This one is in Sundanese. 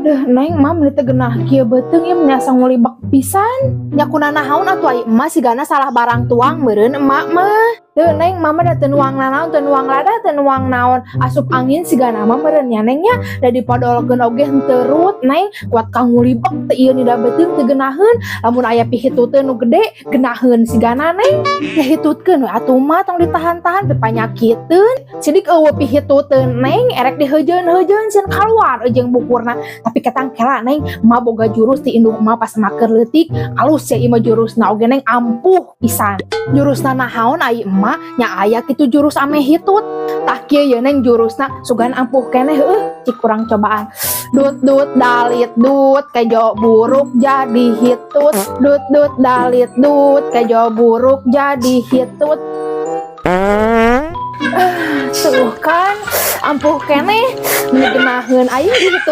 Deh, Neng, Emak meni teu genah kieu beuteung ieu, meni asa ngulibak pisan. Nya kunanaon atuh ai emak, sigana salah barang tuang meureun emak mah. Deh, Neng, mama da teu nuang nanaon, teu nuang lada, teu nuang naon. Asup angin sigana mah meureun nya, Neng, nya. Da dipodolkeun oge henteu rut, Neng. Kuat ka ngulibak teh ieu nyida beuteung teu geunaheun. Lamun aya pihituteun nu gede, geunaheun sigana, Neng. Ya hitutkeun we atuh mah, tong ditahan-tahan pipanyakiteun. Sidik euweuh pihituteun, Neng, erek diheujeun-heujeun sieun kaluar jeung bukurna. Tapi ketang kela, Neng, emak boga jurus ti indung emak pas emak keur leutik. Alus ya ieu mah jurusna oge, Neng, ampuh pisan. Jurusna nahaon ai emak? Nya aya kitu jurus ame hitut. Tah, kieu ye, Neng, jurusna, sugan ampuh keneh heueuh. Cik kurang cobaan. Dut dut dalit dut, kejo buruk jadi hitut. Dut dut dalit dut, kejo buruk jadi hitut. Ah, tuh kan ampuh keneh, meni geunaheun aing dihitut.